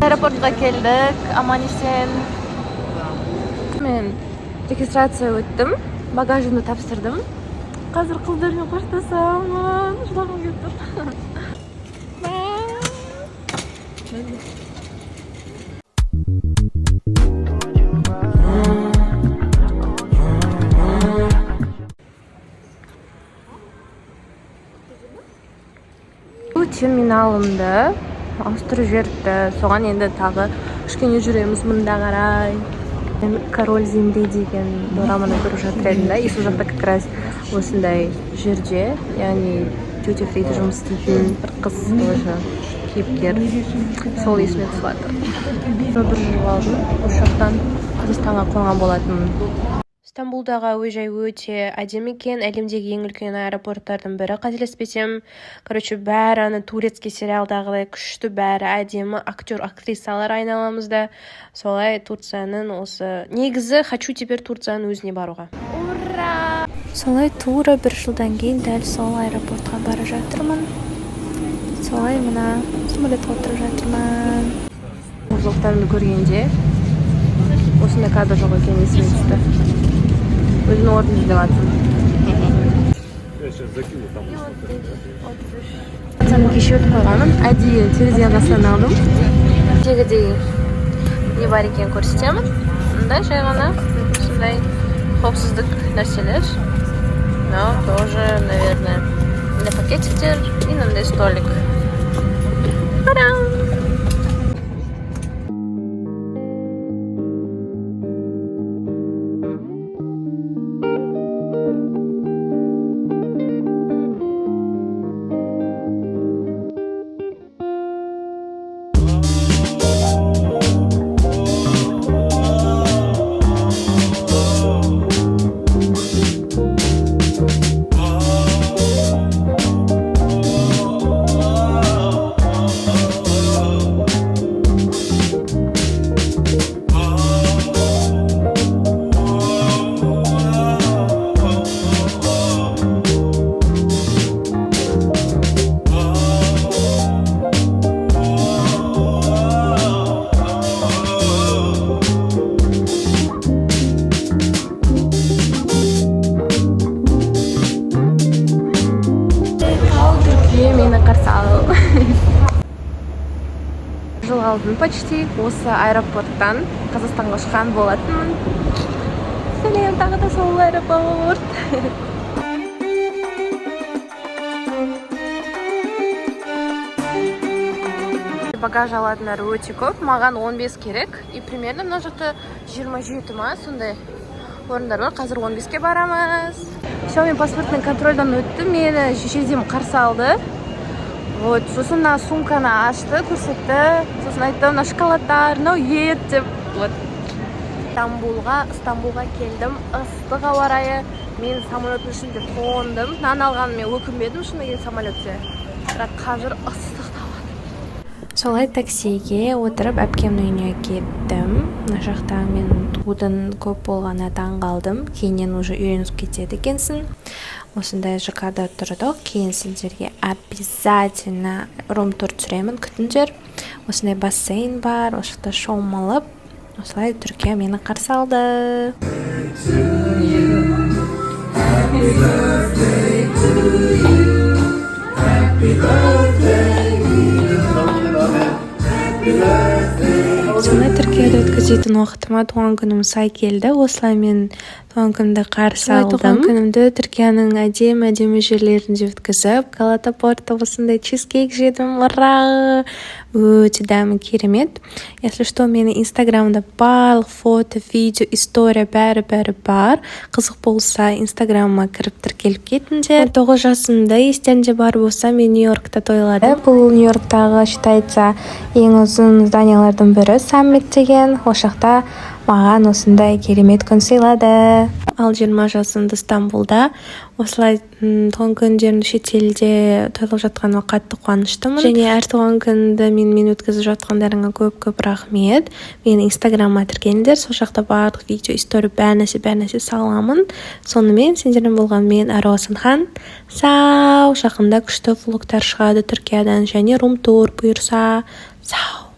Аэропортқа келдік аман есен. Мен регистрация өттім, багажымды тапсырдым. Қазір қыздармен қоштасамын, жылағым келіп тұр. Bye. Бұл терминалымды ауыстырып жіберіпті. Соған енді тағы кішкене жүреміз мында қарай. Мен «Король земли» деген дораманы көріп жатыр едім да, и сол жақта как раз осындай жерде, яғни duty free де жұмыс істейтін бір қыз тоже кейіпкер, сол есіме түсіп жатыр. Бір жыл алдын осы жақтан Қазақстанға қонған болатынмын. Стамбулдағы әуежай өте әдемі екен, әлемдегі ең үлкен аэропорттардың бірі, қателеспесем. Короче, бәрі ана турецкий сериалдағыдай күшті, бәрі әдемі, актер, актрисалар айналамызда. Солай, Турцияның осы, негізі хочу теперь Турцияның өзіне баруға. Ура! Солай, тура бір жылдан кейін дәл сол аэропортқа бара жатырмын. Солай, мына самолетқа отырып жатырмын. Влогтарымды көргенде осындай кадр жоқ екені есіме түсті. Өзімнің орнымды іздеп жатырмын. Я сейчас закину там. Мен кеше өтіп қойғанмын, әдейі терезенің қасынан алдым. Тегідей не бар екенін көрсетемін. Мындай жай ғана осындай қауіпсіздік нәрселер. Мынау тоже, наверное, мындай пакетиктер и мынандай столик. Тарам! Түркия мені қарсы ал. Жыл алдын почти осы аэропорттан Қазақстанға ұшқан болатынмын. Сәлем, тағы да сол аэропорт. Багаж алатындар өте көп. Маған 15 керек. И примерно мына жақта 27 ма, сондай орындар бар. Қазір 15-ке барамыз. Все, мен паспортный контрольдан өттім. Мені жездем қарсы алды. Вот, сосын мына сумканы ашты, көрсетті. Сосын айтты: мына шоколадтар, мынау ет деп. Вот. Стамбулға келдім. Ыстық ауа райы. Мен самолеттің ішінде тоңдым. Нан алғаныма өкінбедім, шыны керек, самолетте. Бірақ қазір ыстық. Солай, таксиге отырып әпкемнің үйіне кеттім. Мына жақта мен тудың көп болғанына таң қалдым, кейіннен уже үйреніп кетеді екенсің. Осындай ЖК да тұрдық. Кейін сендерге обязательно рум тур түсіремін, күтіңдер. Осындай бассейн бар, осы жақта шомылып. Осылай Түркия мені қарсы алды. Happy birthday to you. Happy birthday. Happy birthday. Солай, Түркияда өткізетін уақытыма туған күнім сай келді. Осылай мен туған күнімді қарсы алдым. Туған күнімді Түркияның әдемі әдемі жерлерінде өткізіп, Галата портта осындай чизкейк жедім. Ура, өте дәмі керемет. Если что, менің инстаграмда барлық фото, видео, история, бәрі бәрі бар. Қызық болса, инстаграмыма кіріп, тіркеліп кетіңдер. 19 жасымда, естеріңде бар болса, мен Нью Йоркта тойладым. Бұл Нью Йорктағы, считается, ең ұзын зданиялардың бірі, Саммит деген. Ол жақта маған осындай керемет күн сыйлады. Ал 20 жасымды Стамбулда осылай туған күндерімді шетелде тойлап жатқаныма қатты қуаныштымын. Және әр туған күнді менімен өткізіп жатқандарыңа көп көп рахмет. Менің инстаграмыма тіркеліңдер, сол жақта барлық видео, история, бәр нәрсе, бәр нәрсе саламын. Сонымен, сендермен болған мен, Ару Асанхан. Сау! Жақында күшті влогтар шығады Түркиядан және рум тур, бұйырса. Сау!